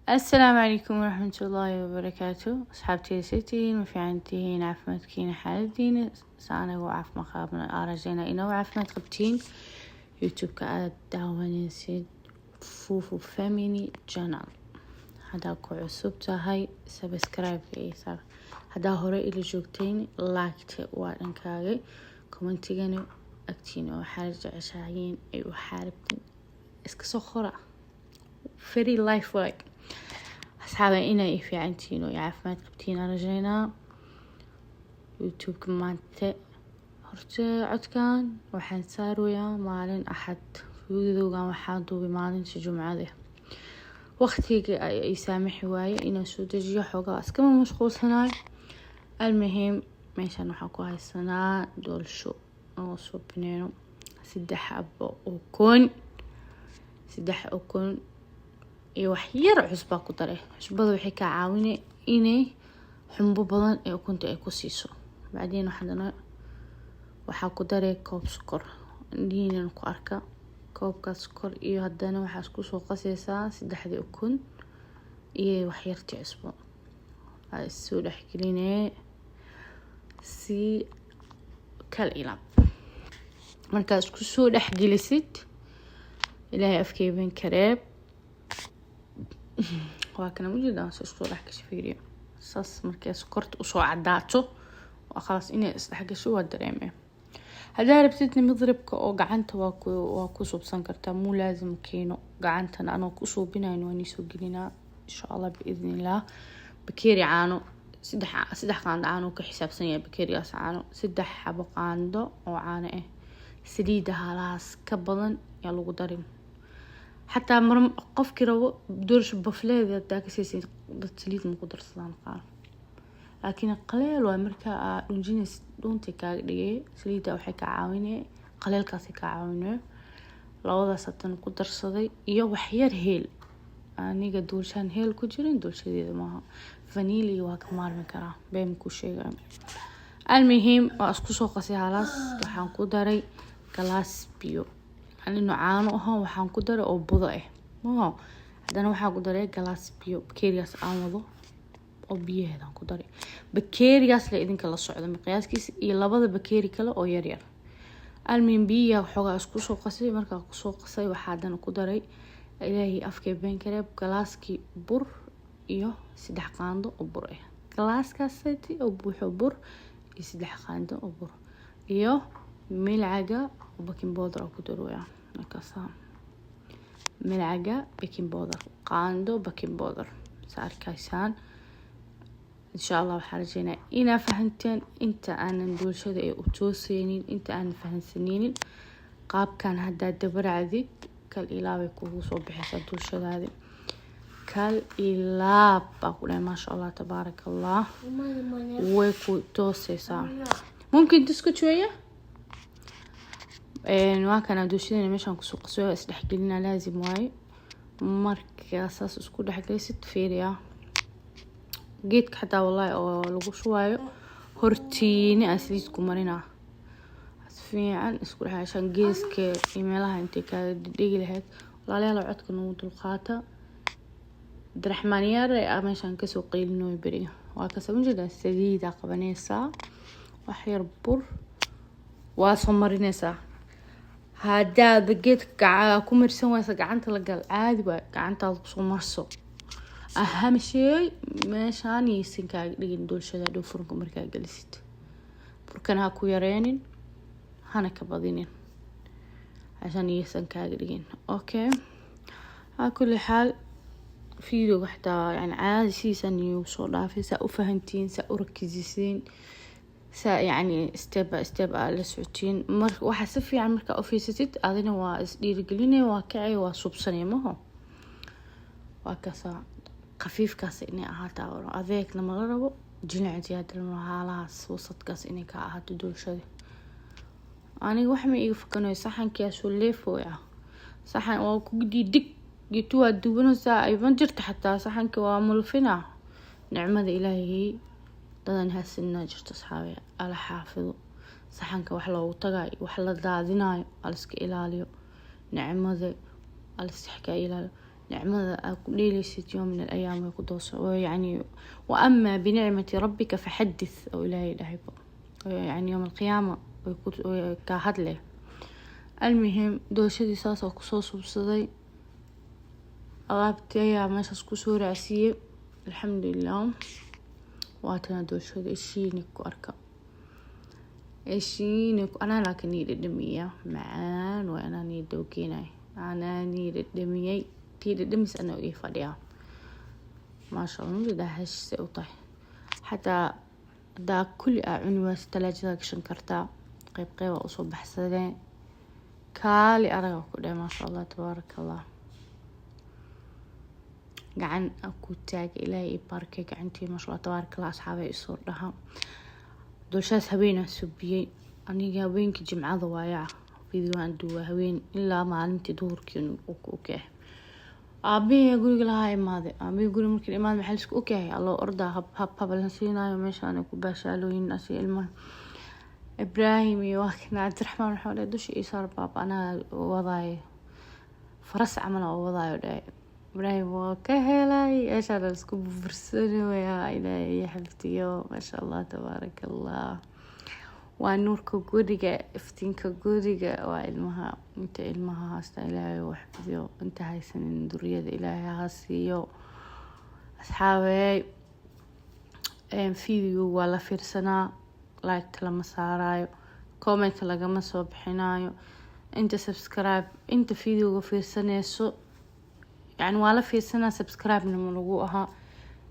Asalaamu calaykum waraxmatullaahi wabarakaatu. Asxaabteyda, saytihiin? Ma fiican tihiin? Caafimaadkiina, xaaladiina sa? Anagu caafimaad qabna, aan rajeynaa inoo caafimaad qabtiin. YouTube-ka aad daawanaysid, Fufu Family Channel. Haddaa ku cusub tahay, subscribe-ka iyo saar. Haddaa hore ila joogtayn, like-ta waa dhankaagay, commentigana agtiina. Waxaa jeceshahayiin ay waxaa rabtin iska soo qora. Free life work. Asxaaba, inay fiicantihiin oo caafimaad qabtiin aan rajeynaa. YouTube-ka maanta horta codkan waxaan saarayaa maalin Axad. Videogan waxaa duubay maalinta Jumcada. Waqtiga ay saamixi waaye inaan soo dejiyo, xoogaa iskama mashquulsanayo. Almuhim, meeshan waxaan ku haysanaa doolsho oo soo bineyno. Saddex xabo ukun, saddex ukun iyo wax yar cusbaa ku daray. Cusbada waxay kaa caawinay inay xumbo badan ee ukunta ay ku siiso. Bacdiin haddana waxaa ku daray koob sokor. Indhihiinan ku arka koobkaas sokor, iyo haddana waxaa isku soo qasaysaa saddexdii ukun iyo waxyartii cusbo. Aa issoo dhexgelinee si kal ilaab. Markaa isku soo dhexgelisid, Ilaahay afkeeban kareeb, waa kana ujeedaa soo isku soo dhex gasho. Fiiriyo saas, markay sokorta usoo cadaato, waa khalaas. Inay isdhexgasho waa dareemee. Haddaa rabtidna, midribka oo gacanta waa ku suubsan kartaa. Muu laazim keeno gacantana anoo ku suubinayn, waan iisoo gelinaa insha Allah biidni illah. Bakeeri caano, saddex qaando caano ka xisaabsan yahay bakeerigaas caano. Saddex xabo qaando oo caano ah, saliida haalahaas ka badan yaa lagu darin. Xataa mar qofkii rabo doorsho bafleeda hadaa kasaysin, dad saliid ma ku darsadaan qaar, laakiin qaleel waay. Marka aa dhunjinaysid, dhuuntay kaaga dhigay. Saliidda waxay kaa caawinay, qaleelkaasay kaa caawinay. Labadaas hadan ku darsaday iyo waxyar heel. Aniga doorshaan heel ku jirin doorshadeeda maaha. Vanilla waa ka maarmi karaa, been ku sheegay. Almuhim, waa isku soo qasay halaas. Waxaan ku daray galaas biyo anino caano ahaa waxaan ku daray oo budo ah maho. Haddana waxaan ku daray galaas biyo, bakeerigaas aan wado oo biyaheedaan ku daray. Bakeerigaas la idinka la socdo miqyaaskiisa iyo labada bakeeri kale oo yaryar. Almuhim, biyaha waxoogaa isku soo qasay. Markaa kusoo qasay, waxaa haddana ku daray, Ilaahay afkay been kareeb, galaaskii bur iyo saddex qaando oo bur ah. Galaaskaasati oo buuxo bur iyo saddex qaando oo bur iyo milcaga baking powder oo ku darooya. Markaasa milcaga baking powder, qaando baking powder sa arkaysaan. Insha Allah waxaa rajeynaa inaa fahanteen. Inta aanan bulshada ay u tooseynin, inta aanan fahansaneynin qaabkan, haddaa dabaracdid, kal ilaabay kugu soo bixaysaa dulshadaadi. Kal ilaab baa ku dhahay. Maasha Allah, tabaaraka Allah, way ku tooseysaa. Mumkin تسكت شوية. Waa kana dulshadana meeshaan kusoo qasoya, isdhexgelina laazim waaye. Markaa saas isku dhexgelisid, fiiriya geedka xataa wallahi oo lagu shubaayo hortiini aan saliid ku marinaa, si fiican isku dhexgashaan geeska iyo meelaha intay kaaga dhigi lahayd. Walaalayaal, codka nagu dulqaata. Abdiraxmaan Yaare aa meeshaan kasoo qeylinooyo beriga. Waa kasa ujeedaa, saliidaa qabanaysaa, wax yar bur waa soo marinaysaa. Haddaad geedka ku marsan waysa, gacanta la gal, caadi waay, gacantaada kusoo marso. Aham shay, meeshaan yaysan kaaga dhigin doolshada dhow furunka markaa gelisid. Burkana ha ku yareenin, hana ka badinin, عشان yaysan kaaga dhigin. Okay, haa, kulli xaal videoga xataa yani caadi sidiisan igu soo dhaafay. Saa u fahantiin, saa u rakisisiin, saa yani step by step aa la socotiin. Mar waxaa si fiican markaa u fiirsatid, adina waa is dhiirigelinaya, waa kacay, waa subsanaya maho. Waa kasaa, khafiifkaas inay ahaataa, adeegna mala rabo, jilic ziyaada haalahaas wasadkaas inay ka ahaato doolshada. Aniga wax ma iga fakanayo, saxankiiasoo leefooya. Saxan waa ku dig geetu, waa duwanaysaa, ayban jirta xataa saxanka waa mulfina. Nicmada Ilaahay dadan haasinaa jirto. Asxaabe, ala xaafido saxanka wax loogu tagayo, wax la daadinayo aliska ilaaliyo. Nicmada aliska ilaaliyo. Nicmada aad ku dheeleysid يوم من الأيام way ku dooso. Yani وأما بنعمة ربك فحدث oo Ilaahay dhahayba, yani يوم القيامة way kaa hadle. Almuhim, doolshadii saas oo kusoo suubsaday, alaabtii ayaa meeshaas kusoo raacsiiyey, alxamdulilah. Waatana doolshada, ishiini ku arka, ishiini. Anaa laakiin nii dhadhamiya, macaan waay. Anaa nii dawgeenay, anaa nii dhadhamiyey, tii dhadhamis anaa ii fadhiyaa. Maasha Allah, majeedaa heshise u tahay. Xataa hadaa kulli aa cuni wayso, talaajada gashan kartaa, qeyb qeyba usoo baxsadeen. Kaali araga ku dheh, maasha Allah, tabaaraka Allah. Gacan ku taaga, Ilaahay ii barakay gacantii, maasha Allah, tabaaraka Allah. Asxaabay, isoo dhaha, doolshaas habeenaa subiyey aniga, habeenkii Jimcada waaya video aan duwa, habeen ilaa maalintii duhurkii ogyahay. Aabihii guriga lahaa imaaday. Aabihii guriga markii imaaday, maxaa lisku ogyahay? Alloo ordaa, hab hab hab la siinayo meeshaan ay ku baashaalooyin asi ilmaha Ibraahim iyo waa kana Cabdiraxmaan. Waxaa dhahay, "Dusha ii saar baaba, anaa wadaayo, faras camal oo wadaayo," dhahay. Ibraahim waa ka helay, meeshaan la isku burbursanayaa. Ilaahay iyo xifdiyo, maasha Allah, tabaaraka Allah. Waa nuurka guriga, iftiinka guriga waa ilmaha. Inta ilmaha haasta Ilaahay u xifdiyo, inta haysanin duriyada Ilaahay ha siiyo. Asxaabey, video waa la fiirsanaa, like lama saarayo, comment lagama soo bixinayo. Inta subscribe, inta videoga fiirsaneyso, yani waa la fiirsanaa, subscribe-na ma lagu ahaa.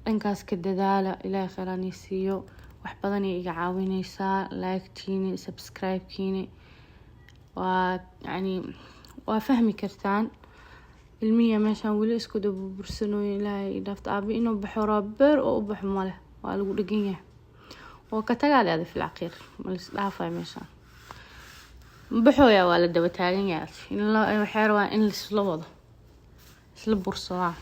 Dhankaas ka dadaala, Ilaahay kheyraanii siiyo. Wax badanay iga caawineysaa like-tiini, subscribe-kiini. Waa yani waa fahmi kartaan. Ilmihiya meeshaan weli isku daburbursanooyo. Ilaahay dhaafta, aabi inuu baxo raabeer oo u baxo male, waa lagu dhegan yahay oo ka tagaa leeda fil caqiir malis dhaafayo. Meeshaan baxooya, waa la daba taagan yahay. Waxay rabaan in laisla wado, isla bursadaa.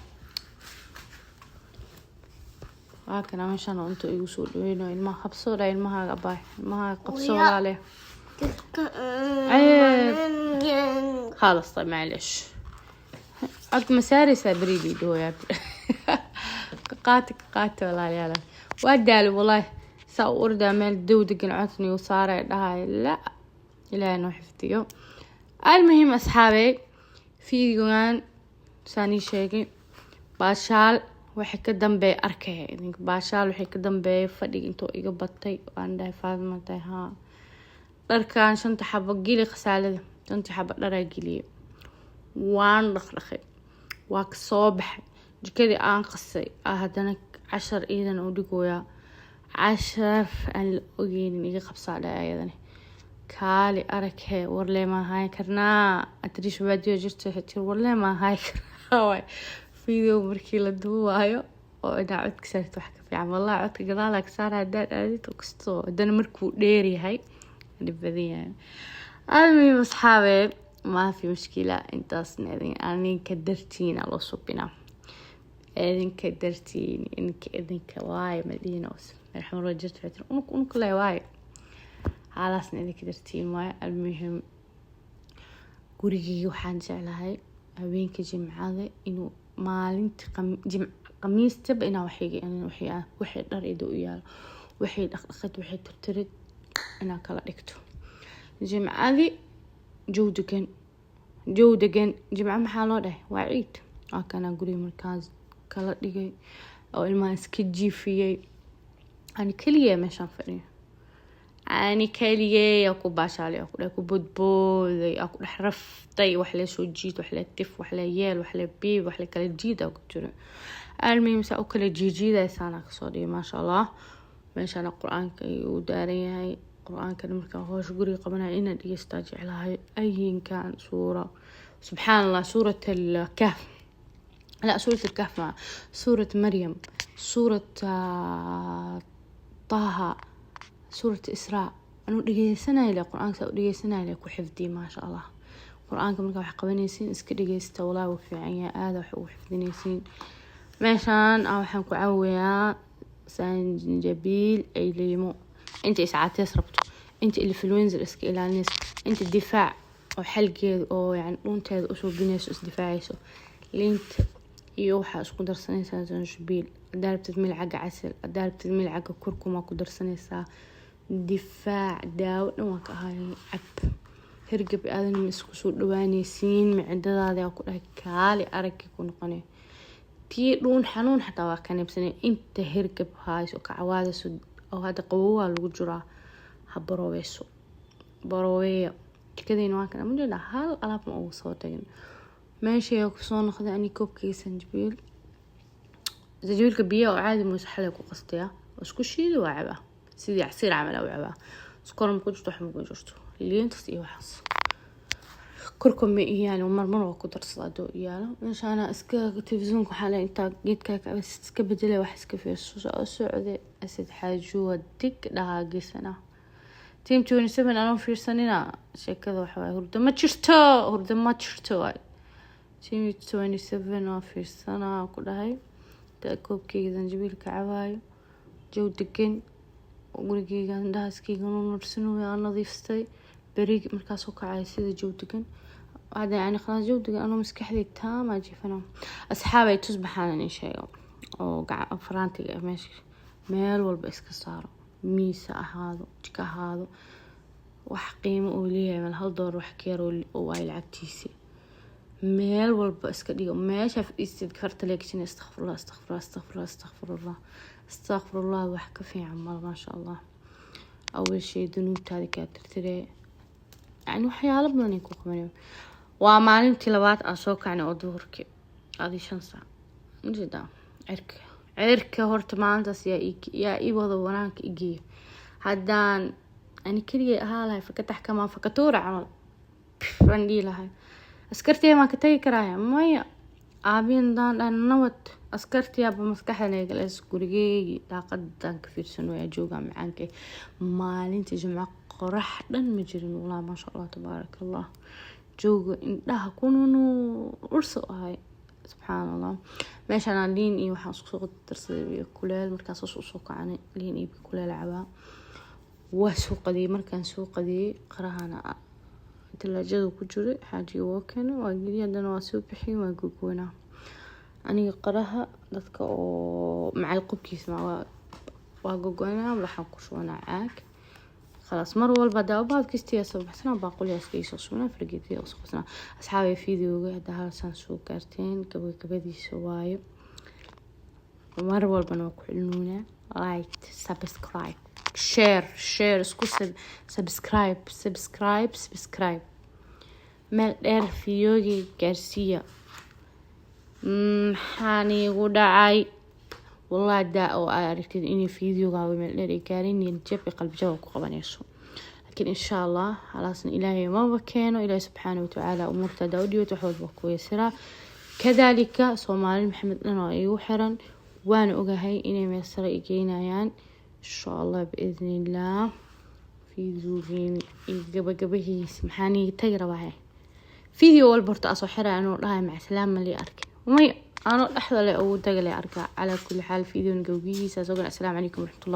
Waa kana meeshaan oo inta igu soo dhaweynayo ilmaha. Qabsoo dha ilmahaaga, abaay, ilmahaaga qabso, walaale. عيب، خلاص، طيب معلش. cod ma saareysaa beriidii dhawoyaa? Qaati qaati, walaalayaal, waa daali wallahi. Saa u ordaa meel dow degan, codni u saaray dhahay. La Ilaahay noo xifdiyo. Almuhim, asxaabey, fiidiyogan saan ii sheegay, baashaal waxay ka dambeeya arkaya idinka. Baashaal waxay ka dambeeya fadhiga intoo iga batay, waan dhahay, "Faadima tahay haa, dharkan shanta xabo geli khasaalada." Shanta xabo dharaa geliyay, waan dhaqdhaqay, waa kasoo baxay, jikadii aan qasay. Haddana cashar iidan u dhigoyaa, cashar aan la ogeynin iga qabsaa dhahay. Ayadani kaali araghe, warlee ma ahaan karnaa? Atriish baadiyo jirta tir, warlee ma ahaan karnaa? Waay video markii la duuwaayo oo inaa codka saarto wax ka fiican wallahi. Codka gadaalaa ka saara haddaad aadid kastoo, haddana markuu dheer yahay dhib badan yahay. Almuhim, asxaabe, maa fi mushkila. Intaasna idin aninka dartiina loo subinaa, idinka dartiin, idinka idinka waaye madiina madaxmaro jirta waxay tiri unuk unuk le waaye, xaalaasna idinka dartiin waaye. Almuhim, gurigeyga waxaan jeclahay habeenka Jimcada inuu maalinta Khamiistaba inaa waxay dhar ida u yaalo, waxay dhaqdhaqad, waxay tirtirid inaa kala dhigto. Jimcadii jow degan, jow degan. Jimco maxaa loo dhahay? Waa ciid. Waa kanaa guriga markaas kala dhigay oo ilmaha iska jiifiyey. Ani keliya meeshaan fadhiyo, ani keligey aa ku baashaalay, aa ku dhex ku boodbooday, aa ku dhex raftay. Wax lee soo jiid, wax lee tif, wax lee yeel, wax lee biib, wax lee kala jiid aa ku jiro. Almuhim, saa u kala jiijiidaysaana kasoo dhigay, maasha Allah. Meeshaana Qur-aanka ayuu u daaran yahay. Qur-aankana markaa hoosha guriga qabanaya inaan dhegeystaa jeclahay. Ayinkan suura, subxaan Allah, suurat Alkahf, لا سورة الكهف مع سورة مريم، سورة طه، سورة إسراء. Anuu dhegeysanaya le Qur-aanka, saa u dhegeysanaya le ku xifdiye, maasha Allah. Qur-aanka markaa wax qabanaysiin iska dhegeysta, walaa wuu fiican yahay, aada wax ugu xifdinaysiin. Meeshaan waxaan ku caawiyaa sanjabiil ay liimo. Inta iscaatees rabto, inta influenza iska ilaalinayso, inta difaac oo xalgeeda oo yani dhuunteeda usoo binayso, isdifaacayso, liinta. Iyo waxaa isku darsanaysaa zanjabiil, hadaa rabtid milcaga casal, hadaa rabtid milcaga kurkuma ku darsanaysaa. Difaac daawo dhan waa ka ahaayay. Cab, hergab aadan ma isku soo dhawaanaysiin. Micidadaada ku dhahay kaali aragkii ku noqonay. Tii dhuun xanuun xataa waa ka neebsanay. Inta hergab hayso ka cawaadayso oo hadda qabowaa lagu jiraa, ha barooweyso, barooweeya. Jikadeyna waa kana majeeda, hal alaab ma ugu soo tagin. Meeshay kusoo noqday ani koobkayga sanjabiil, sanjabiilka biyaha oo caadi muuse xalay ku qastaya oo isku shiidi, waa cabaa sidii casiir camal u cabaa. Sokor ma ku jirto, wax ma ku jirto, liintas iyo waxaas korka ma iyaalo. Marmar waa ku darsadaa doo iyaalo. Meeshaana iska telefishoonka waxaa le intaa geedkaa iska bedelay, wax iska fiirso. Soo socday Asad Xaajuwa dig dhahaa geesana Team 27 anoo fiirsanina sheekada. Waxa waaye hurdo ma jirto, hurdo ma jirto waay. Team 27 waa fiirsanaa ku dhahay koobkeyga zanjabiilka cabaayo, jaw degan, gurigeyga indhahaskeyga nunursanayo, aan nadiifstay berigi markaasoo kacay sida jaw degan. Hadda yani khalaas, jaw degan anoo maskaxdey taamaa jiifana. Asxaabay, tusbaxaan in sheego oo gacan faraantiga meesha meel walba iska saaro, miisa ahaado, jika ahaado, wax qiimo uu leeyahay meel $1 wax ka yar oo ay lacagtiisi. Meel walba iska dhigo, meesha fadhiistid farta leegsin, astakfirullah, astakfirullah, astakfirullah, astakfirullah, astakfirullah. Wax ka fiican mal, maasha Allah. Awal shay dunuubtaada kaa tirtiree, yani waxyaalo badan ay ku qabanayaan. Waa maalintii labaad aan soo kacnay oo duhurkii adi 5 saac. Majeedaa cirka? Cirka horta maalintaas yaa ii wada wanaanka igeeya. Haddaan ani keligay ahaa lahay, fakatax kamaa fakatuura camal baan dhihi lahay. Askartiya maan ka tagi karaya? Maya. Aabiyan daan dhahan nabad, askartiyaaba maskaxda nagales. Gurigeygii daaqadan ka fiirsan wayaa joogaa macaanka. Maalinta Jimco qorax dhan ma jirin walaa, maasha Allah, tabaaraka Allah. Jooga indhaha kununu urso ahay, subxaan Allah. Meeshaan liin iyo waxaan isku soo darsaday biyo kuleel. Markaas saas usoo kacanay, liin iyo biyo kuleel cabaa. Waa soo qadiyey. Markaan soo qadiyey, qarahana talaajada ku jiray, xaajiga waa keenay, waa geliyay, haddana waa soo bixiyay, waa gogoynaa. Aniga qaraha dadka oo macal qubkiisa waa gogoynaa, waxaan ku shubanaa caag, khalaas. Mar walba hadaa ubaad kistiyaa soo baxsanaa, baaquliyaas ka soo shubnaa, fargeetiya soo qabsanaa. Asxaabay, videoga haddaa halsaan soo gaarteen, gabagabadiisa waayo. Mar walbana waa ku celinuunaa: like, subscribe, share, share, isku subscribe, subscribe, subscribe. Meel dheer fiyoogay gaarsiiya. Maxaan iigu dhacay wallahi? Daa oo aa aragtid inay videogaaga meel dheer ay gaarin, niyad jab iyo qalbi jab ku qabanayso. Laakiin insha Allah halaasna Ilaahay maba keeno. Ilaahay subxaana watacaala umuurta hadaa u dhibato, wax walba ku yasiraa. Kadaalika Soomaali Maxamed dhan oo iigu xiran, waana ogahay inay meel sare i geynayaan insha Allah, biidni illah. Videogeen iyo gabagabahiis maxaan iiga tagi rabaa? Video walba horta asoo xiray anoo dhahay macsalaama lii arkay may, anoo dhexda le ugu tagale arkaa. Calaa kulli xaal, videon gabagabihiisa soo gala. Asalaamu calaykum waraxmatullah.